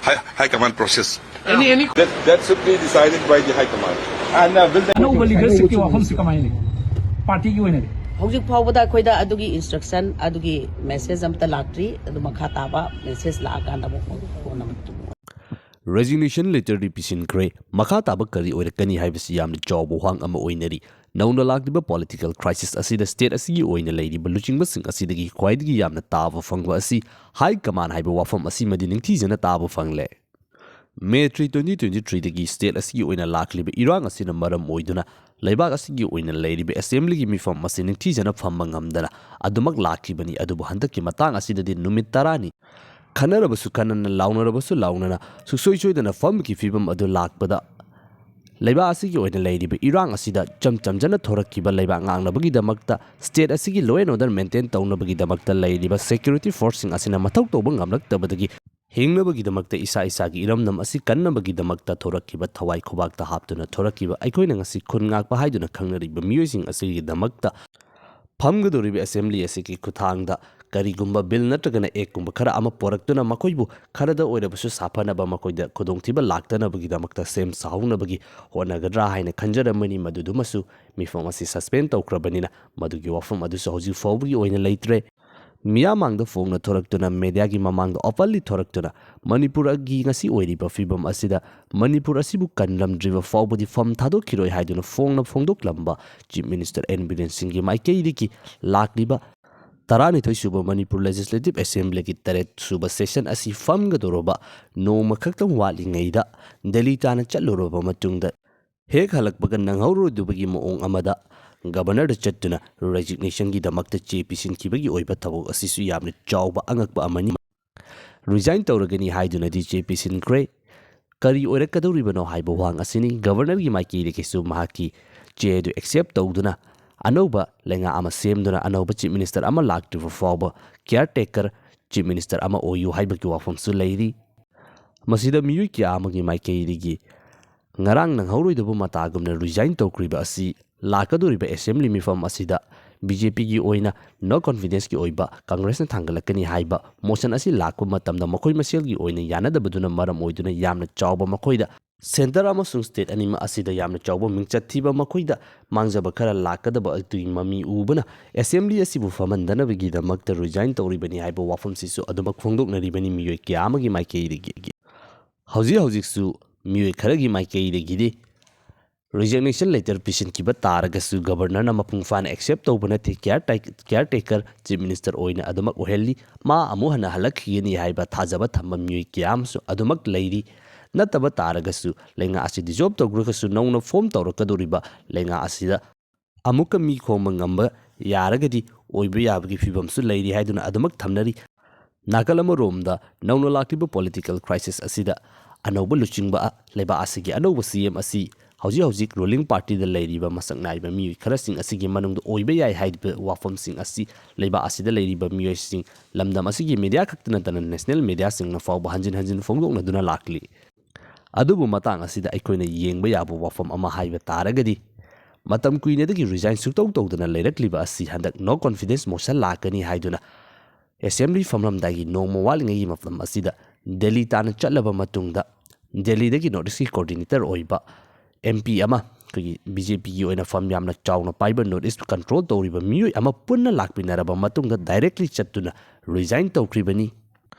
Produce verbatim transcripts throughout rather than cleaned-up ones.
High, high command process. Any, any That, that should be decided by the high command. And uh, will the ꯑꯅꯧꯕ ꯂꯤꯗꯔꯁꯤꯞꯀꯤ ꯋꯥꯐꯝꯁꯤ ꯀꯃꯥꯏꯅ ꯂꯩ? ꯄꯥꯔꯇꯤꯒꯤ ꯑꯣꯏꯅꯗꯤ? ꯍꯧꯖꯤꯛ ꯐꯥꯎꯕꯗ ꯑꯩꯈꯣꯏꯗ ꯑꯗꯨꯒꯤ ꯏꯟꯁꯇ꯭ꯔꯛꯁꯟ, ꯑꯗꯨꯒꯤ ꯃꯦꯁꯦꯖ ꯑꯝꯇ ꯂꯥꯛꯇ꯭ꯔꯤ꯫ ꯑꯗꯨ ꯃꯈꯥ ꯇꯥꯕ ꯃꯦꯁꯦꯖ ꯂꯥꯛꯑꯀꯥꯟꯗ ꯑꯃꯨꯛ ꯐꯣꯟ ꯑꯃꯨꯛ ꯔꯦꯖꯤꯒꯅꯦꯁꯟ ꯂꯦꯇꯔꯗꯤ ꯄꯤꯁꯤꯟꯈ꯭ꯔꯦ꯫ ꯃꯈꯥ ꯇꯥꯕ ꯀꯔꯤ ꯑꯣꯏꯔꯛꯀꯅꯤ ꯍꯥꯏꯕꯁꯤ ꯌꯥꯝꯅ ꯆꯥꯎꯕ ꯋꯥꯍꯪ ꯑꯃ ꯑꯣꯏꯅꯔꯤ꯫ ꯅꯧꯅ ꯂꯥꯛꯂꯤꯕ ꯄꯣꯂꯤꯇꯤꯀꯦꯜ ꯀ꯭ꯔꯥꯏꯁꯤꯁ ꯑꯁꯤꯗ ꯁ꯭ꯇꯦꯠ ꯑꯁꯤꯒꯤ ꯑꯣꯏꯅ ꯂꯩꯔꯤꯕ ꯂꯨꯆꯤꯡꯕꯁꯤꯡ ꯑꯁꯤꯗꯒꯤ ꯈ꯭ꯋꯥꯏꯗꯒꯤ ꯌꯥꯝꯅ ꯇꯥꯕ ꯐꯪꯕ ꯑꯁꯤ ꯍꯥꯏ ꯀꯃꯥꯟ ꯍꯥꯏꯕ ꯋꯥꯐꯝ ꯑꯁꯤꯃꯗꯤ ꯅꯤꯡꯊꯤꯖꯅ ꯇꯥꯕ ꯐꯪꯂꯦ꯫ ꯃꯦ ꯊ꯭ꯔꯤ, ꯇ꯭ꯋꯦꯟꯇꯤ ꯇ꯭ꯋꯦꯟꯇꯤ ꯊ꯭ꯔꯤꯗꯒꯤ ꯁ꯭ꯇꯦꯠ ꯑꯁꯤꯒꯤ ꯑꯣꯏꯅ ꯂꯥꯛꯂꯤꯕ ꯏꯔꯥꯡ ꯑꯁꯤꯅ ꯃꯔꯝ ꯑꯣꯏꯗꯨꯅ ꯂꯩꯕꯥꯛ ꯑꯁꯤꯒꯤ ꯑꯣꯏꯅ ꯂꯩꯔꯤꯕ ꯑꯦꯁꯦꯝꯕ꯭ꯂꯤꯒꯤ ꯃꯤꯐꯝ ꯑꯁꯤ ꯅꯤꯡꯊꯤꯖꯅ ꯐꯝꯕ ꯉꯝꯗꯅ ꯑꯗꯨꯃꯛ ꯂꯥꯛꯈꯤꯕꯅꯤ꯫ ꯑꯗꯨꯕꯨ ꯍꯟꯗꯛꯀꯤ ꯃꯇꯥꯡ ꯑꯁꯤꯗꯗꯤ ꯅꯨꯃꯤꯠ ꯇꯔꯥꯅꯤ ꯈꯟꯅꯔꯕꯁꯨ ꯈꯟꯅꯅ, ꯂꯥꯎꯅꯔꯕꯁꯨ ꯂꯥꯎꯅꯅ, ꯁꯨꯡꯁꯣꯏ ꯁꯣꯏꯗꯅ ꯐꯝꯕꯒꯤ ꯐꯤꯕꯝ ꯑꯗꯨ ꯂꯥꯛꯄꯗ ꯂꯩꯕꯥꯛ ꯑꯁꯤꯒꯤ ꯑꯣꯏꯅ ꯂꯩꯔꯤꯕ ꯏꯔꯥꯡ ꯑꯁꯤꯗ ꯆꯝ ꯆꯝꯖꯅ ꯊꯣꯔꯛꯈꯤꯕ ꯂꯩꯕꯥꯛ ꯉꯥꯛꯅꯕꯒꯤꯗꯃꯛꯇ, ꯁ꯭ꯇꯦꯠ ꯑꯁꯤꯒꯤ law and order maintain ꯇꯧꯅꯕꯒꯤꯗꯃꯛꯇ ꯂꯩꯔꯤꯕ ꯁꯦꯀ꯭ꯌꯨꯔꯤꯇꯤ ꯐꯣꯔꯁꯁꯤꯡ ꯑꯁꯤꯅ ꯃꯊꯧ ꯇꯧꯕ ꯉꯝꯂꯛꯇꯕꯗꯒꯤ ꯍꯤꯡꯅꯕꯒꯤꯗꯃꯛꯇ, ꯏꯁꯥ ꯏꯁꯥꯒꯤ ꯏꯔꯝꯗꯝ ꯑꯁꯤ ꯀꯟꯅꯕꯒꯤꯗꯃꯛꯇ ꯊꯣꯔꯛꯈꯤꯕ, ꯊꯋꯥꯏ ꯈꯨꯕꯥꯛꯇ ꯍꯥꯞꯇꯨꯅ ꯊꯣꯔꯛꯈꯤꯕ, ꯑꯩꯈꯣꯏꯅ ꯉꯁꯤ ꯈꯨꯟ ꯉꯥꯛꯄ ꯍꯥꯏꯗꯨꯅ ꯈꯪꯅꯔꯤꯕ ꯃꯤꯑꯣꯏꯁꯤꯡ ꯑꯁꯤꯒꯤꯗꯃꯛꯇ ꯐꯝꯒꯗꯧꯔꯤꯕ ꯑꯦꯁꯦꯝꯕ꯭ꯂꯤ ꯑꯁꯤꯒꯤ ꯈꯨꯠꯊꯥꯡꯗ ꯀꯔꯤꯒꯨꯝꯕ ꯕꯤꯜ ꯅꯠꯇ꯭ꯔꯒꯅ ꯑꯦꯛꯀꯨꯝꯕ ꯈꯔ ꯑꯃ ꯄꯨꯔꯛꯇꯨꯅ ꯃꯈꯣꯏꯕꯨ ꯈꯔꯗ ꯑꯣꯏꯔꯕꯁꯨ ꯁꯥꯐꯅꯕ, ꯃꯈꯣꯏꯗ ꯈꯨꯗꯣꯡꯊꯤꯕ ꯂꯥꯛꯇꯅꯕꯒꯤꯗꯃꯛꯇ ꯁꯦꯝ ꯁꯥꯍꯧꯅꯕꯒꯤ ꯍꯣꯠꯅꯒꯗ꯭ꯔꯥ ꯍꯥꯏꯅ ꯈꯟꯖꯔꯝꯕꯅꯤ꯫ ꯃꯗꯨꯗꯨꯃꯁꯨ ꯃꯤꯐꯝ ꯑꯁꯤ ꯁꯁꯄꯦꯟ ꯇꯧꯈ꯭ꯔꯕꯅꯤꯅ ꯃꯗꯨꯒꯤ ꯋꯥꯐꯝ ꯑꯗꯨꯁꯨ ꯍꯧꯖꯤꯛ ꯐꯥꯎꯕꯒꯤ ꯑꯣꯏꯅ ꯂꯩꯇ꯭ꯔꯦ꯫ ꯃꯤꯌꯥꯝ ꯃꯥꯡꯗ ꯐꯣꯡꯅ ꯊꯣꯔꯛꯇꯨꯅ, ꯃꯦꯗꯤꯌꯥꯒꯤ ꯃꯃꯥꯡꯗ ꯑꯣꯄꯟꯂꯤ ꯊꯣꯔꯛꯇꯨꯅ ꯃꯅꯤꯄꯨꯔꯒꯤ ꯉꯁꯤ ꯑꯣꯏꯔꯤꯕ ꯐꯤꯕꯝ ꯑꯁꯤꯗ ꯃꯅꯤꯄꯨꯔ ꯑꯁꯤꯕꯨ ꯀꯟꯂꯝꯗ꯭ꯔꯤꯕ ꯐꯥꯎꯕꯗꯤ ꯐꯝ ꯊꯥꯗꯣꯛꯈꯤꯔꯣꯏ ꯍꯥꯏꯗꯨꯅ ꯐꯣꯡꯅ ꯐꯣꯡꯗꯣꯛꯂꯝꯕ ꯆꯤꯐ ꯃꯤꯅꯤꯁꯇꯔ ꯑꯦꯟ ꯕꯤꯔꯦꯟ ꯁꯤꯡꯒꯤ ꯃꯥꯏꯀꯩꯗꯒꯤ ꯂꯥꯛꯂꯤꯕ ꯇꯔꯥꯅꯤꯊꯣꯏ ꯁꯨꯕ ꯃꯅꯤꯄꯨꯔ ꯂꯦꯖꯤꯁꯂꯦꯇꯤꯚ ꯑꯦꯁꯦꯝꯕ꯭ꯂꯤꯒꯤ ꯇꯔꯦꯠ ꯁꯨꯕ ꯁꯦꯁꯟ ꯑꯁꯤ ꯐꯝꯒꯗꯧꯔꯕ ꯅꯣꯡꯃ ꯈꯛꯇꯪ ꯋꯥꯠꯂꯤꯉꯩꯗ ꯗꯦꯜꯂꯤ ꯇꯥꯟꯅ ꯆꯠꯂꯨꯔꯕ ꯃꯇꯨꯡꯗ ꯍꯦꯛ ꯍꯜꯂꯛꯄꯒ ꯅꯪꯍꯧꯔꯣꯏꯗꯕꯒꯤ ꯃꯑꯣꯡ ꯑꯃꯗ ꯒꯕꯔꯅꯔꯗ ꯆꯠꯇꯨꯅ ꯔꯦꯖꯤꯒꯅꯦꯁꯟꯒꯤꯗꯃꯛꯇ ꯆꯦ ꯄꯤꯁꯤꯟꯈꯤꯕꯒꯤ ꯑꯣꯏꯕ ꯊꯕꯛ ꯑꯁꯤꯁꯨ ꯌꯥꯝꯅ ꯆꯥꯎꯕ ꯑꯉꯛꯄ ꯑꯃꯅꯤ꯫ ꯔꯤꯖꯥꯏꯟ ꯇꯧꯔꯒꯅꯤ ꯍꯥꯏꯗꯨꯅꯗꯤ ꯆꯦ ꯄꯤꯁꯤꯟꯈ꯭ꯔꯦ꯫ ꯀꯔꯤ ꯑꯣꯏꯔꯛꯀꯗꯧꯔꯤꯕꯅꯣ ꯍꯥꯏꯕ ꯋꯥꯍꯪ ꯑꯁꯤꯅꯤ꯫ ꯒꯕꯔꯅꯔꯒꯤ ꯃꯥꯏꯀꯩꯗꯒꯤꯁꯨ ꯃꯍꯥꯛꯀꯤ ꯆꯦ ꯑꯗꯨ ꯑꯦꯛꯁꯦꯞ ꯇꯧꯗꯨꯅ ꯑꯅꯧꯕ ꯂꯩꯉꯥꯛ ꯑꯃ ꯁꯦꯝꯗꯨꯅ ꯑꯅꯧꯕ ꯆꯤꯐ ꯃꯤꯅꯤꯁꯇꯔ ꯑꯃ ꯂꯥꯛꯇ꯭ꯔꯤꯕ ꯐꯥꯎꯕ ꯀꯤꯌꯥꯔ ꯇꯦꯀꯔ ꯆꯤꯐ ꯃꯤꯅꯤꯁꯇꯔ ꯑꯃ ꯑꯣꯏꯌꯨ ꯍꯥꯏꯕꯒꯤ ꯋꯥꯐꯝꯁꯨ ꯂꯩꯔꯤ꯫ ꯃꯁꯤꯗ ꯃꯤꯑꯣꯏ ꯀꯌꯥ ꯑꯃꯒꯤ ꯃꯥꯏꯀꯩꯗꯒꯤ ꯉꯔꯥꯡ ꯅꯪꯍꯧꯔꯣꯏꯗꯕ ꯃꯇꯥꯒꯨꯝꯅ ꯔꯤꯖꯥꯏꯟ ꯇꯧꯈ꯭ꯔꯤꯕ ꯑꯁꯤ ꯂꯥꯛꯀꯗꯧꯔꯤꯕ ꯑꯦꯁꯦꯝꯕ꯭ꯂꯤ ꯃꯤꯐꯝ ꯑꯁꯤꯗ ꯕꯤ ꯖꯦ ꯄꯤꯒꯤ ꯑꯣꯏꯅ ꯅꯣ ꯀꯣꯟꯐꯤꯗꯦꯟꯁꯀꯤ ꯑꯣꯏꯕ ꯀꯪꯒ꯭ꯔꯦꯁꯅ ꯊꯥꯡꯒꯠꯂꯛꯀꯅꯤ ꯍꯥꯏꯕ ꯃꯣꯁꯟ ꯑꯁꯤ ꯂꯥꯛꯄ ꯃꯇꯝꯗ ꯃꯈꯣꯏ ꯃꯁꯦꯜꯒꯤ ꯑꯣꯏꯅ ꯌꯥꯅꯗꯕꯗꯨꯅ ꯃꯔꯝ ꯑꯣꯏꯗꯨꯅ ꯌꯥꯝꯅ ꯆꯥꯎꯕ ꯃꯈꯣꯏꯗ ꯁꯦꯟꯇꯔ ꯑꯃꯁꯨꯡ ꯁ꯭ꯇꯦꯠ ꯑꯅꯤꯃꯛ ꯑꯁꯤꯗ ꯌꯥꯝꯅ ꯆꯥꯎꯕ ꯃꯤꯡꯆꯠ ꯊꯤꯕ ꯃꯈꯣꯏꯗ ꯃꯥꯡꯖꯕ ꯈꯔ ꯂꯥꯛꯀꯗꯕ ꯑꯗꯨꯒꯤ ꯃꯃꯤ ꯎꯕꯅ ꯑꯦꯁꯦꯝꯕ꯭ꯂꯤ ꯑꯁꯤꯕꯨ ꯐꯝꯍꯟꯗꯅꯕꯒꯤꯗꯃꯛꯇ ꯔꯤꯖꯥꯏꯟ ꯇꯧꯔꯤꯕꯅꯤ ꯍꯥꯏꯕ ꯋꯥꯐꯝꯁꯤꯁꯨ ꯑꯗꯨꯃꯛ ꯐꯣꯡꯗꯣꯛꯅꯔꯤꯕꯅꯤ ꯃꯤꯑꯣꯏ ꯀꯌꯥ ꯑꯃꯒꯤ ꯃꯥꯏꯀꯩꯗꯒꯤ꯫ ꯍꯧꯖꯤꯛ ꯍꯧꯖꯤꯛꯁꯨ ꯃꯤꯑꯣꯏ ꯈꯔꯒꯤ ꯃꯥꯏꯀꯩꯗꯒꯤꯗꯤ ꯔꯤꯖꯤꯒꯅꯦꯁꯟ ꯂꯦꯇꯔ ꯄꯤꯁꯤꯟꯈꯤꯕ ꯇꯥꯔꯒꯁꯨ ꯒꯕꯔꯅꯔꯅ ꯃꯄꯨꯡ ꯐꯥꯅ ꯑꯦꯛꯁꯦꯞ ꯇꯧꯕ ꯅꯠꯇꯦ꯫ ꯀꯤꯌꯥꯔ ꯇꯦꯛ-, ꯀꯤꯌꯥꯔ ꯇꯦꯀꯔ ꯆꯤꯐ ꯃꯤꯅꯤꯁꯇꯔ ꯑꯣꯏꯅ ꯑꯗꯨꯃꯛ ꯑꯣꯏꯍꯜꯂꯤ꯫ ꯃꯥ ꯑꯃꯨꯛ ꯍꯟꯅ ꯍꯜꯂꯛꯈꯤꯒꯅꯤ ꯍꯥꯏꯕ ꯊꯥꯖꯕ ꯊꯝꯕ ꯃꯤꯑꯣꯏ ꯀꯌꯥ ꯑꯃꯁꯨ ꯑꯗꯨꯃꯛ ꯂꯩꯔꯤ꯫ ꯅꯠꯇꯕ ꯇꯥꯔꯒꯁꯨ ꯂꯩꯉꯥꯛ ꯑꯁꯤ ꯗꯤꯖꯣꯜꯕ ꯇꯧꯈ꯭ꯔꯒꯁꯨ ꯅꯧꯅ ꯐꯣꯔꯝ ꯇꯧꯔꯛꯀꯗꯧꯔꯤꯕ ꯂꯩꯉꯥꯛ ꯑꯁꯤꯗ ꯑꯃꯨꯛꯀ ꯃꯤ ꯈꯣꯝꯕ ꯉꯝꯕ ꯌꯥꯔꯒꯗꯤ ꯑꯣꯏꯕ ꯌꯥꯕꯒꯤ ꯐꯤꯕꯝꯁꯨ ꯂꯩꯔꯤ ꯍꯥꯏꯗꯨꯅ ꯑꯗꯨꯃꯛ ꯊꯝꯅꯔꯤ꯫ ꯅꯥꯀꯜ ꯑꯃꯔꯣꯝꯗ ꯅꯧꯅ ꯂꯥꯛꯂꯤꯕ ꯄꯣꯂꯤꯇꯤꯀꯦꯜ ꯀ꯭ꯔꯥꯏꯁꯤꯁ ꯑꯁꯤꯗ ꯑꯅꯧꯕ ꯂꯨꯆꯤꯡꯕ ꯂꯩꯕꯥꯛ ꯑꯁꯤꯒꯤ ꯑꯅꯧꯕ ꯁꯤ ꯑꯦꯝ ꯑꯁꯤ ꯍꯧꯖꯤꯛ ꯍꯧꯖꯤꯛ ꯔꯨꯂꯤꯡ ꯄꯥꯔꯇꯤꯗ ꯂꯩꯔꯤꯕ ꯃꯁꯛ ꯅꯥꯏꯕ ꯃꯤꯑꯣꯏ ꯈꯔꯁꯤꯡ ꯑꯁꯤꯒꯤ ꯃꯅꯨꯡꯗ ꯑꯣꯏꯕ ꯌꯥꯏ ꯍꯥꯏꯔꯤꯕ ꯋꯥꯐꯝꯁꯤꯡ ꯑꯁꯤ ꯂꯩꯕꯥꯛ ꯑꯁꯤꯗ ꯂꯩꯔꯤꯕ ꯃꯤꯑꯣꯏꯁꯤꯡ, ꯂꯝꯗꯝ ꯑꯁꯤꯒꯤ ꯃꯤꯗꯤꯌꯥ ꯈꯛꯇ ꯅꯠꯇꯅ ꯅꯦꯁꯅꯦꯜ ꯃꯤꯗꯤꯌꯥꯁꯤꯡꯅ ꯐꯥꯎꯕ ꯍꯟꯖꯤꯟ ꯍꯟꯖꯤꯟ ꯐꯣꯡꯗꯣꯛꯅꯗꯨꯅ ꯂꯥꯛꯂꯤ꯫ ꯑꯗꯨꯕꯨ ꯃꯇꯥꯡ ꯑꯁꯤꯗ ꯑꯩꯈꯣꯏꯅ ꯌꯦꯡꯕ ꯌꯥꯕ ꯋꯥꯐꯝ ꯑꯃ ꯍꯥꯏꯕ ꯇꯥꯔꯒꯗꯤ, ꯃꯇꯝ ꯀꯨꯏꯅꯗꯒꯤ ꯔꯤꯖꯥꯏꯟ ꯁꯨꯛꯇꯧ ꯇꯧꯗꯅ ꯂꯩꯔꯛꯂꯤꯕ ꯑꯁꯤ ꯍꯟꯗꯛ ꯅꯣ ꯀꯣꯟꯐꯤꯗꯦꯟꯁ ꯃꯣꯁꯟ ꯂꯥꯛꯀꯅꯤ ꯍꯥꯏꯗꯨꯅ ꯑꯦꯁꯦꯝꯕ꯭ꯂꯤ ꯐꯝꯂꯝꯗꯥꯏꯒꯤ ꯅꯣꯡꯃ ꯋꯥꯠꯂꯤꯉꯩꯒꯤ ꯃꯇꯝ ꯑꯁꯤꯗ ꯗꯦꯜꯂꯤ ꯇꯥꯟꯅ ꯆꯠꯂꯕ ꯃꯇꯨꯡꯗ, ꯗꯦꯜꯂꯤꯗꯒꯤ ꯅꯣꯔꯠ ꯏꯁꯀꯤ ꯀꯣꯑꯣꯔꯗꯤꯅꯦꯇꯔ ꯑꯣꯏꯕ ꯑꯦꯝ ꯄꯤ ꯑꯃ, ꯑꯩꯈꯣꯏꯒꯤ ꯕꯤ ꯖꯦ ꯄꯤꯒꯤ ꯑꯣꯏꯅ ꯐꯝ ꯌꯥꯝꯅ ꯆꯥꯎꯅ ꯄꯥꯏꯕ, ꯅꯣꯔꯠ ꯏꯁ ꯀꯟꯇ꯭ꯔꯣꯜ ꯇꯧꯔꯤꯕ ꯃꯤꯑꯣꯏ ꯑꯃ ꯄꯨꯟꯅ ꯂꯥꯛꯃꯤꯟꯅꯔꯕ ꯃꯇꯨꯡꯗ ꯗꯥꯏꯔꯦꯛꯂꯤ ꯆꯠꯇꯨꯅ ꯔꯤꯖꯥꯏꯟ ꯇꯧꯈ꯭ꯔꯤꯕꯅꯤ꯫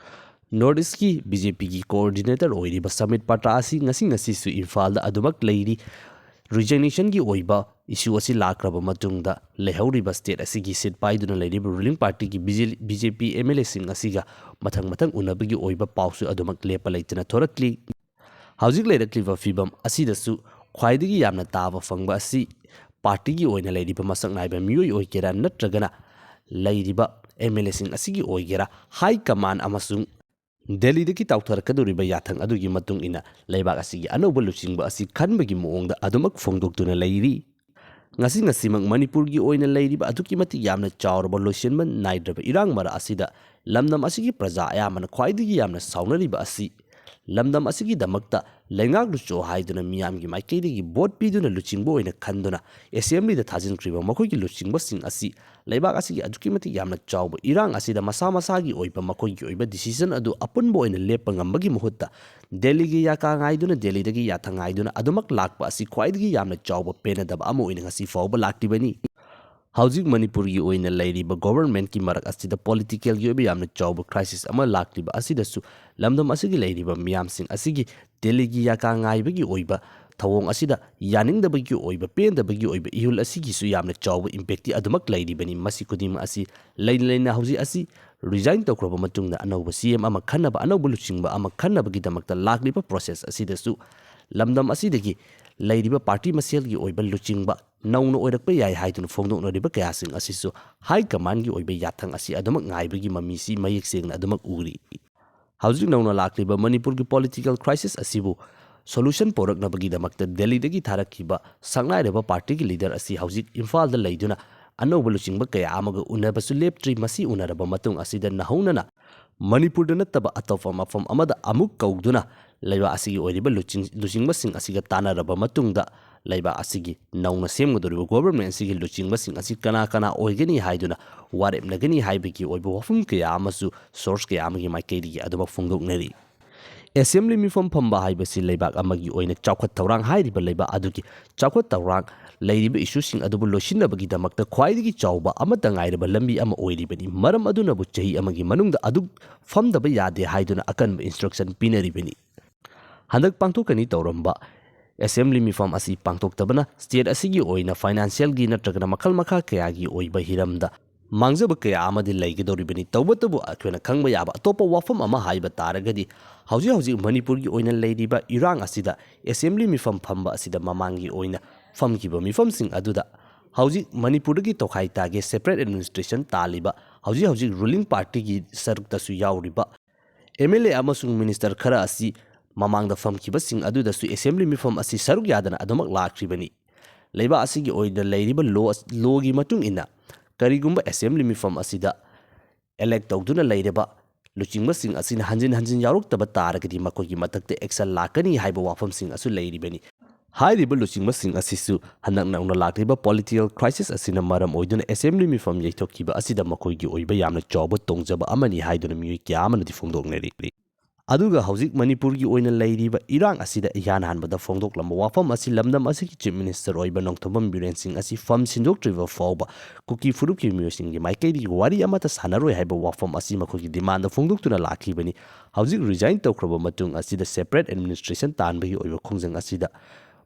ꯅꯣꯔꯠ ꯏꯁꯀꯤ ꯕꯤ ꯖꯦ ꯄꯤꯒꯤ ꯀꯣꯑꯣꯔꯗꯤꯅꯦꯇꯔ ꯑꯣꯏꯔꯤꯕ ꯁꯃꯤꯠ ꯄꯥꯇ꯭ꯔꯥ ꯑꯁꯤ ꯉꯁꯤ ꯉꯁꯤꯁꯨ ꯏꯝꯐꯥꯜꯗ ꯑꯗꯨꯃꯛ ꯂꯩꯔꯤ꯫ ꯔꯤꯖꯤꯒꯅꯦꯁꯟꯒꯤ ꯑꯣꯏꯕ ꯏꯁꯨ ꯑꯁꯤ ꯂꯥꯛꯈ꯭ꯔꯕ ꯃꯇꯨꯡꯗ ꯂꯩꯍꯧꯔꯤꯕ ꯁ꯭ꯇꯦꯠ ꯑꯁꯤꯒꯤ ꯁꯤꯠ ꯄꯥꯏꯗꯨꯅ ꯂꯩꯔꯤꯕ ꯔꯨꯂꯤꯡ ꯄꯥꯔꯇꯤꯒꯤ B J P M L ꯑꯦꯁꯤꯡ ꯑꯁꯤꯒ ꯃꯊꯪ ꯃꯊꯪ ꯎꯅꯕꯒꯤ ꯑꯣꯏꯕ ꯄꯥꯎꯁꯨ ꯑꯗꯨꯃꯛ ꯂꯦꯞꯄ ꯂꯩꯇꯅ ꯊꯣꯔꯛꯂꯤ꯫ ꯍꯧꯖꯤꯛ ꯂꯩꯔꯛꯂꯤꯕ ꯐꯤꯕꯝ ꯑꯁꯤꯗꯁꯨ ꯈ꯭ꯋꯥꯏꯗꯒꯤ ꯌꯥꯝꯅ ꯇꯥꯕ ꯐꯪꯕ ꯑꯁꯤ ꯄꯥꯔꯇꯤꯒꯤ ꯑꯣꯏꯅ ꯂꯩꯔꯤꯕ ꯃꯁꯛ ꯅꯥꯏꯕ ꯃꯤꯑꯣꯏ ꯑꯣꯏꯒꯦꯔꯥ ꯅꯠꯇ꯭ꯔꯒꯅ ꯂꯩꯔꯤꯕ ꯑꯦꯝ ꯑꯦꯜ ꯑꯦꯁꯤꯡ ꯑꯁꯤꯒꯤ ꯑꯣꯏꯒꯦꯔꯥ, ꯍꯥꯏ ꯀꯃꯥꯟ ꯑꯃꯁꯨꯡ ꯗꯦꯜꯂꯤꯗꯒꯤ ꯇꯥꯎꯊꯔꯛꯀꯗꯧꯔꯤꯕ ꯌꯥꯊꯪ ꯑꯗꯨꯒꯤ ꯃꯇꯨꯡ ꯏꯟꯅ ꯂꯩꯕꯥꯛ ꯑꯁꯤꯒꯤ ꯑꯅꯧꯕ ꯂꯨꯆꯤꯡꯕ ꯑꯁꯤ ꯈꯟꯕꯒꯤ ꯃꯑꯣꯡꯗ ꯑꯗꯨꯃꯛ ꯐꯣꯡꯗꯣꯛꯇꯨꯅ ꯂꯩꯔꯤ꯫ ꯉꯁꯤ ꯉꯁꯤꯃꯛ ꯃꯅꯤꯄꯨꯔꯒꯤ ꯑꯣꯏꯅ ꯂꯩꯔꯤꯕ ꯑꯗꯨꯛꯀꯤ ꯃꯇꯤꯛ ꯌꯥꯝꯅ ꯆꯥꯎꯔꯕ ꯂꯣꯏꯁꯤꯟꯕ ꯅꯥꯏꯗ꯭ꯔꯕ ꯏꯔꯥꯡ ꯃꯔꯛ ꯑꯁꯤꯗ ꯂꯝꯗꯝ ꯑꯁꯤꯒꯤ ꯄ꯭ꯔꯖꯥ ꯑꯌꯥꯝꯕꯅ ꯈ꯭ꯋꯥꯏꯗꯒꯤ ꯌꯥꯝꯅ ꯁꯥꯎꯅꯔꯤꯕ ꯑꯁꯤ ꯂꯝꯗꯝ ꯑꯁꯤꯒꯤꯗꯃꯛꯇ ꯂꯩꯉꯥꯛ ꯂꯨꯆꯤꯡ ꯍꯥꯏꯗꯨꯅ ꯃꯤꯌꯥꯝꯒꯤ ꯃꯥꯏꯀꯩꯗꯒꯤ ꯚꯣꯠ ꯄꯤꯗꯨꯅ ꯂꯨꯆꯤꯡꯕ ꯑꯣꯏꯅ ꯈꯟꯗꯨꯅ ꯑꯦꯁꯦꯝꯕ꯭ꯂꯤꯗ ꯊꯥꯖꯤꯟꯈ꯭ꯔꯤꯕ ꯃꯈꯣꯏꯒꯤ ꯂꯨꯆꯤꯡꯕꯁꯤꯡ ꯑꯁꯤ ꯂꯩꯕꯥꯛ ꯑꯁꯤꯒꯤ ꯑꯗꯨꯛꯀꯤ ꯃꯇꯤꯛ ꯌꯥꯝꯅ ꯆꯥꯎꯕ ꯏꯔꯥꯡ ꯑꯁꯤꯗ ꯃꯁꯥ ꯃꯁꯥꯒꯤ ꯑꯣꯏꯕ ꯃꯈꯣꯏꯒꯤ ꯑꯣꯏꯕ decision ꯑꯗꯨ ꯑꯄꯨꯟꯕ ꯑꯣꯏꯅ ꯂꯦꯞꯄ ꯉꯝꯕꯒꯤ ꯃꯍꯨꯠꯇ ꯗꯦꯜꯂꯤꯒꯤ ꯌꯥꯀꯥ ꯉꯥꯏꯗꯨꯅ, ꯗꯦꯜꯂꯤꯗꯒꯤ ꯌꯥꯊꯪ ꯉꯥꯏꯗꯨꯅ ꯑꯗꯨꯃꯛ ꯂꯥꯛꯄ ꯑꯁꯤ ꯈ꯭ꯋꯥꯏꯗꯒꯤ ꯌꯥꯝꯅ ꯆꯥꯎꯕ ꯄꯦꯟꯅꯗꯕ ꯑꯃ ꯑꯣꯏꯅ ꯉꯁꯤ ꯐꯥꯎꯕ ꯂꯥꯛꯂꯤꯕꯅꯤ꯫ ꯍꯧꯖꯤꯛ ꯃꯅꯤꯄꯨꯔꯒꯤ ꯑꯣꯏꯅ ꯂꯩꯔꯤꯕ governmentꯀꯤ ꯃꯔꯛ ꯑꯁꯤꯗ politicalꯒꯤ ꯑꯣꯏꯕ ꯌꯥꯝꯅ ꯆꯥꯎꯕ crisis ꯑꯃ ꯂꯥꯛꯂꯤꯕ ꯑꯁꯤꯗꯁꯨ ꯂꯝꯗꯝ ꯑꯁꯤꯒꯤ ꯂꯩꯔꯤꯕ ꯃꯤꯌꯥꯝꯁꯤꯡ ꯑꯁꯤꯒꯤ ꯗꯦꯜꯂꯤꯒꯤ ꯌꯥꯀꯥ ꯉꯥꯏꯕꯒꯤ ꯑꯣꯏꯕ ꯊꯧꯑꯣꯡ ꯑꯁꯤꯗ ꯌꯥꯅꯤꯡꯗꯕꯒꯤ ꯑꯣꯏꯕ, ꯄꯦꯟꯗꯕꯒꯤ ꯑꯣꯏꯕ ꯏꯍꯨꯜ ꯑꯁꯤꯒꯤꯁꯨ ꯌꯥꯝꯅ ꯆꯥꯎꯕ impactꯇꯤ ꯑꯗꯨꯃꯛ ꯂꯩꯔꯤꯕꯅꯤ꯫ ꯃꯁꯤ ꯈꯨꯗꯤꯡꯃꯛ ꯑꯁꯤ ꯂꯩꯅ ꯂꯩꯅ ꯍꯧꯖꯤꯛ ꯑꯁꯤ resign ꯇꯧꯈ꯭ꯔꯕ ꯃꯇꯨꯡꯗ ꯑꯅꯧꯕ C M ꯑꯃ ꯈꯟꯅꯕ, ꯑꯅꯧꯕ ꯂꯨꯆꯤꯡꯕ ꯑꯃ ꯈꯟꯅꯕꯒꯤꯗꯃꯛꯇ ꯂꯥꯛꯂꯤꯕ process ꯑꯁꯤꯗꯁꯨ ꯂꯝꯗꯝ ꯑꯁꯤꯗꯒꯤ ꯂꯩꯔꯤꯕ party ꯃꯁꯦꯜꯒꯤ ꯑꯣꯏꯕ ꯂꯨꯆꯤꯡꯕ ꯅꯧꯅ ꯑꯣꯏꯔꯛꯄ ꯌꯥꯏ ꯍꯥꯏꯗꯨꯅ ꯐꯣꯡꯗꯣꯛꯅꯔꯤꯕ ꯀꯌꯥꯁꯤꯡ ꯑꯁꯤꯁꯨ high commandꯒꯤ ꯑꯣꯏꯕ ꯌꯥꯊꯪ ꯑꯁꯤ ꯑꯗꯨꯃꯛ ꯉꯥꯏꯕꯒꯤ ꯃꯃꯤꯁꯤ ꯃꯌꯦꯛ ꯁꯦꯡꯅ ꯑꯗꯨꯃꯛ ꯎꯔꯤ꯫ ꯍꯧꯖꯤꯛ ꯅꯧꯅ ꯂꯥꯛꯂꯤꯕ ꯃꯅꯤꯄꯨꯔꯒꯤ political crisis ꯑꯁꯤꯕꯨ solution ꯄꯨꯔꯛꯅꯕꯒꯤꯗꯃꯛꯇ ꯗꯦꯜꯂꯤꯗꯒꯤ ꯊꯥꯔꯛꯈꯤꯕ ꯁꯛꯅꯥꯏꯔꯕ partyꯒꯤ leader ꯑꯁꯤ ꯍꯧꯖꯤꯛ ꯏꯝꯐꯥꯜꯗ ꯂꯩꯗꯨꯅ ꯑꯅꯧꯕ ꯂꯨꯆꯤꯡꯕ ꯀꯌꯥ ꯑꯃꯒ ꯎꯅꯕꯁꯨ ꯂꯦꯞꯇ꯭ꯔꯤ꯫ ꯃꯁꯤ ꯎꯅꯔꯕ ꯃꯇꯨꯡ ꯑꯁꯤꯗ ꯅꯧꯍꯧꯅꯅ ꯃꯅꯤꯄꯨꯔꯗ ꯅꯠꯇꯕ ꯑꯇꯣꯞꯄ ꯃꯐꯝ ꯑꯃꯗ ꯑꯃꯨꯛ ꯀꯧꯗꯨꯅ ꯂꯩꯕꯥꯛ ꯑꯁꯤꯒꯤ ꯑꯣꯏꯔꯤꯕ ꯂꯨꯆꯤꯡ-, ꯂꯨꯆꯤꯡꯕꯁꯤꯡ ꯑꯁꯤꯒ ꯇꯥꯟꯅꯔꯕ ꯃꯇꯨꯡꯗ ꯂꯩꯕꯥꯛ ꯑꯁꯤꯒꯤ ꯅꯧꯅ ꯁꯦꯝꯒꯗꯧꯔꯤꯕ government ꯑꯁꯤꯒꯤ ꯂꯨꯆꯤꯡꯕꯁꯤꯡ ꯑꯁꯤ ꯀꯅꯥ ꯀꯅꯥ ꯑꯣꯏꯒꯅꯤ ꯍꯥꯏꯗꯨꯅ ꯋꯥꯔꯦꯞꯅꯒꯅꯤ ꯍꯥꯏꯕꯒꯤ ꯑꯣꯏꯕ ꯋꯥꯐꯝ ꯀꯌꯥ ꯑꯃꯁꯨ source ꯀꯌꯥ ꯑꯃꯒꯤ ꯃꯥꯏꯀꯩꯗꯒꯤ ꯑꯗꯨꯃꯛ ꯐꯣꯡꯗꯣꯛꯅꯔꯤ꯫ Assembly ꯃꯤꯐꯝ ꯐꯝꯕ ꯍꯥꯏꯕꯁꯤ ꯂꯩꯕꯥꯛ ꯑꯃꯒꯤ ꯑꯣꯏꯅ ꯆꯥꯎꯈꯠ ꯊꯧꯔꯥꯡ ꯍꯥꯏꯔꯤꯕ ꯂꯩꯕꯥꯛ ꯑꯗꯨꯒꯤ ꯆꯥꯎꯈꯠ ꯊꯧꯔꯥꯡ ꯂꯩꯔꯤꯕ issueꯁꯤꯡ ꯑꯗꯨꯕꯨ ꯂꯣꯏꯁꯤꯟꯅꯕꯒꯤꯗꯃꯛꯇ ꯈ꯭ꯋꯥꯏꯗꯒꯤ ꯆꯥꯎꯕ ꯑꯃꯠꯇ ꯉꯥꯏꯔꯕ ꯂꯝꯕꯤ ꯑꯃ ꯑꯣꯏꯔꯤꯕꯅꯤ꯫ ꯃꯔꯝ ꯑꯗꯨꯅꯕꯨ ꯆꯍꯤ ꯑꯃꯒꯤ ꯃꯅꯨꯡꯗ ꯑꯗꯨꯛ ꯐꯝꯗꯕ ꯌꯥꯗꯦ ꯍꯥꯏꯗꯨꯅ ꯑꯀꯟꯕ instruction ꯄꯤꯅꯔꯤꯕꯅꯤ꯫ ꯍꯟꯗꯛ ꯄꯥꯡꯊꯣꯛꯀꯅꯤ ꯇꯧꯔꯝꯕ assembly ꯃꯤꯐꯝ ꯑꯁꯤ ꯄꯥꯡꯊꯣꯛꯇꯕꯅ state ꯑꯁꯤꯒꯤ ꯑꯣꯏꯅ financialꯒꯤ ꯅꯠꯇ꯭ꯔꯒꯅ ꯃꯈꯜ ꯃꯈꯥ ꯀꯌꯥꯒꯤ ꯑꯣꯏꯕ ꯍꯤꯔꯝꯗ ꯃꯥꯡꯖꯕ ꯀꯌꯥ ꯑꯃꯗꯤ ꯂꯩꯒꯗꯧꯔꯤꯕꯅꯤ꯫ ꯇꯧꯕꯇꯕꯨ ꯑꯩꯈꯣꯏꯅ ꯈꯪꯕ ꯌꯥꯕ ꯑꯇꯣꯞꯄ ꯋꯥꯐꯝ ꯑꯃ ꯍꯥꯏꯕ ꯇꯥꯔꯒꯗꯤ, ꯍꯧꯖꯤꯛ ꯍꯧꯖꯤꯛ ꯃꯅꯤꯄꯨꯔꯒꯤ ꯑꯣꯏꯅ ꯂꯩꯔꯤꯕ ꯏꯔꯥꯡ ꯑꯁꯤꯗ assembly ꯃꯤꯐꯝ ꯐꯝꯕ ꯑꯁꯤꯗ ꯃꯃꯥꯡꯒꯤ ꯑꯣꯏꯅ ꯐꯝꯈꯤꯕ ꯃꯤꯐꯝꯁꯤꯡ ꯑꯗꯨꯗ ꯍꯧꯖꯤꯛ ꯃꯅꯤꯄꯨꯔꯗꯒꯤ ꯇꯣꯈꯥꯏ ꯇꯥꯒꯦ separate administration ꯇꯥꯜꯂꯤꯕ ꯍꯧꯖꯤꯛ ꯍꯧꯖꯤꯛ ruling partyꯒꯤ ꯁꯔꯨꯛꯇꯁꯨ ꯌꯥꯎꯔꯤꯕ MLA ꯑꯃꯁꯨꯡ minister ꯈꯔ ꯑꯁꯤ ꯃꯃꯥꯡꯗ ꯐꯝꯈꯤꯕꯁꯤꯡ ꯑꯗꯨꯗꯁꯨ assembly ꯃꯤꯐꯝ ꯑꯁꯤ ꯁꯔꯨꯛ ꯌꯥꯗꯅ ꯑꯗꯨꯃꯛ ꯂꯥꯛꯈ꯭ꯔꯤꯕꯅꯤ꯫ ꯂꯩꯕꯥꯛ ꯑꯁꯤꯒꯤ ꯑꯣꯏꯅ ꯂꯩꯔꯤꯕ law, lawꯒꯤ ꯃꯇꯨꯡ ꯏꯟꯅ ꯀꯔꯤꯒꯨꯝꯕ assembly ꯃꯤꯐꯝ ꯑꯁꯤꯗ elect ꯇꯧꯗꯨꯅ ꯂꯩꯔꯕ ꯂꯨꯆꯤꯡꯕꯁꯤꯡ ꯑꯁꯤꯅ ꯍꯟꯖꯤꯟ ꯍꯟꯖꯤꯟ ꯌꯥꯎꯔꯛꯇꯕ ꯇꯥꯔꯒꯗꯤ ꯃꯈꯣꯏꯒꯤ ꯃꯊꯛꯇ action ꯂꯥꯛꯀꯅꯤ ꯍꯥꯏꯕ ꯋꯥꯐꯝꯁꯤꯡ ꯑꯁꯨ ꯂꯩꯔꯤꯕꯅꯤ꯫ ꯍꯥꯏꯔꯤꯕ ꯂꯨꯆꯤꯡꯕꯁꯤꯡ ꯑꯁꯤꯁꯨ ꯍꯟꯗꯛ ꯅꯧꯅ ꯂꯥꯛꯂꯤꯕ political crisis ꯑꯁꯤꯅ ꯃꯔꯝ ꯑꯣꯏꯗꯨꯅ assembly ꯃꯤꯐꯝ ꯌꯩꯊꯣꯛꯈꯤꯕ ꯑꯁꯤꯗ ꯃꯈꯣꯏꯒꯤ ꯑꯣꯏꯕ ꯌꯥꯝꯅ ꯆꯥꯎꯕ ꯇꯣꯡꯖꯕ ꯑꯃꯅꯤ ꯍꯥꯏꯗꯨꯅ ꯃꯤꯑꯣꯏ ꯀꯌꯥ ꯑꯃꯅꯗꯤ ꯐꯣꯡꯗꯣꯛꯅꯔꯤ꯫ ꯑꯗꯨꯒ ꯍꯧꯖꯤꯛ ꯃꯅꯤꯄꯨꯔꯒꯤ ꯑꯣꯏꯅ ꯂꯩꯔꯤꯕ ꯏꯔꯥꯡ ꯑꯁꯤꯗ ꯏꯍꯥꯟ ꯍꯥꯟꯕꯗ ꯐꯣꯡꯗꯣꯛꯂꯝꯕ ꯋꯥꯐꯝ ꯑꯁꯤ ꯂꯝꯗꯝ ꯑꯁꯤꯒꯤ Chief Minister ꯑꯣꯏꯕ ꯅꯣꯡꯊꯣꯝꯕꯝ ꯕꯤꯔꯦꯟ ꯁꯤꯡ ꯑꯁꯤ ꯐꯝ ꯁꯤꯟꯗꯣꯛꯇ꯭ꯔꯤꯕ ꯐꯥꯎꯕ ꯀꯨꯀꯤ ꯐꯨꯔꯨꯞꯀꯤ ꯃꯤꯑꯣꯏꯁꯤꯡꯒꯤ ꯃꯥꯏꯀꯩꯗꯒꯤ ꯋꯥꯔꯤ ꯑꯃꯠꯇ ꯁꯥꯟꯅꯔꯣꯏ ꯍꯥꯏꯕ ꯋꯥꯐꯝ ꯑꯁꯤ ꯃꯈꯣꯏꯒꯤ demandꯗ ꯐꯣꯡꯗꯣꯛꯇꯨꯅ ꯂꯥꯛꯈꯤꯕꯅꯤ꯫ ꯍꯧꯖꯤꯛ resign ꯇꯧꯈ꯭ꯔꯕ ꯃꯇꯨꯡ ꯑꯁꯤꯗ separate administration ꯇꯥꯟꯕꯒꯤ ꯑꯣꯏꯕ ꯈꯣꯡꯖꯪ ꯑꯁꯤꯗ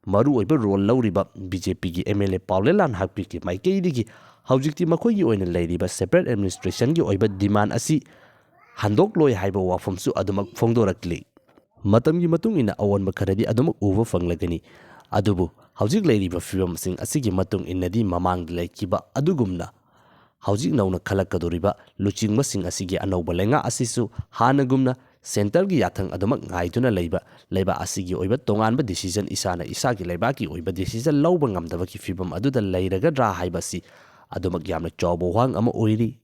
ꯃꯔꯨꯑꯣꯏꯕ role ꯂꯧꯔꯤꯕ BJPꯒꯤ MLA ꯄꯥꯎꯂꯦꯟ ꯂꯥꯟꯍꯥꯛꯄꯤꯒꯤ ꯃꯥꯏꯀꯩꯗꯒꯤ ꯍꯧꯖꯤꯛꯇꯤ ꯃꯈꯣꯏꯒꯤ ꯑꯣꯏꯅ ꯂꯩꯔꯤꯕ separate administrationꯒꯤ ꯑꯣꯏꯕ demand ꯑꯁꯤ ꯍꯟꯗꯣꯛꯂꯣꯏ ꯍꯥꯏꯕ ꯋꯥꯐꯝꯁꯨ ꯑꯗꯨꯃꯛ ꯐꯣꯡꯗꯣꯔꯛꯂꯤ꯫ ꯃꯇꯝꯒꯤ ꯃꯇꯨꯡ ꯏꯟꯅ ꯑꯑꯣꯟꯕ ꯈꯔꯗꯤ ꯑꯗꯨꯃꯛ ꯎꯕ ꯐꯪꯂꯒꯅꯤ, ꯑꯗꯨꯕꯨ ꯍꯧꯖꯤꯛ ꯂꯩꯔꯤꯕ ꯐꯤꯕꯝꯁꯤꯡ ꯑꯁꯤꯒꯤ ꯃꯇꯨꯡ ꯏꯟꯅꯗꯤ ꯃꯃꯥꯡꯗ ꯂꯩꯈꯤꯕ ꯑꯗꯨꯒꯨꯝꯅ ꯍꯧꯖꯤꯛ ꯅꯧꯅ ꯈꯜꯂꯛꯀꯗꯧꯔꯤꯕ ꯂꯨꯆꯤꯡꯕꯁꯤꯡ ꯑꯁꯤꯒꯤ ꯑꯅꯧꯕ ꯂꯩꯉꯥꯛ ꯑꯁꯤꯁꯨ ꯍꯥꯟꯅꯒꯨꯝꯅ centreꯒꯤ ꯌꯥꯊꯪ ꯑꯗꯨꯃꯛ ꯉꯥꯏꯗꯨꯅ ꯂꯩꯕ, ꯂꯩꯕꯥꯛ ꯑꯁꯤꯒꯤ ꯑꯣꯏꯕ ꯇꯣꯉꯥꯟꯕ decision, ꯏꯁꯥꯅ ꯏꯁꯥꯒꯤ ꯂꯩꯕꯥꯛꯀꯤ ꯑꯣꯏꯕ decision ꯂꯧꯕ ꯉꯝꯗꯕꯒꯤ ꯐꯤꯕꯝ ꯑꯗꯨꯗ ꯂꯩꯔꯒꯗ꯭ꯔꯥ ꯍꯥꯏꯕꯁꯤ ꯑꯗꯨꯃꯛ ꯌꯥꯝꯅ ꯆꯥꯎꯕ ꯋꯥꯍꯪ ꯑꯃ ꯑꯣꯏꯔꯤ꯫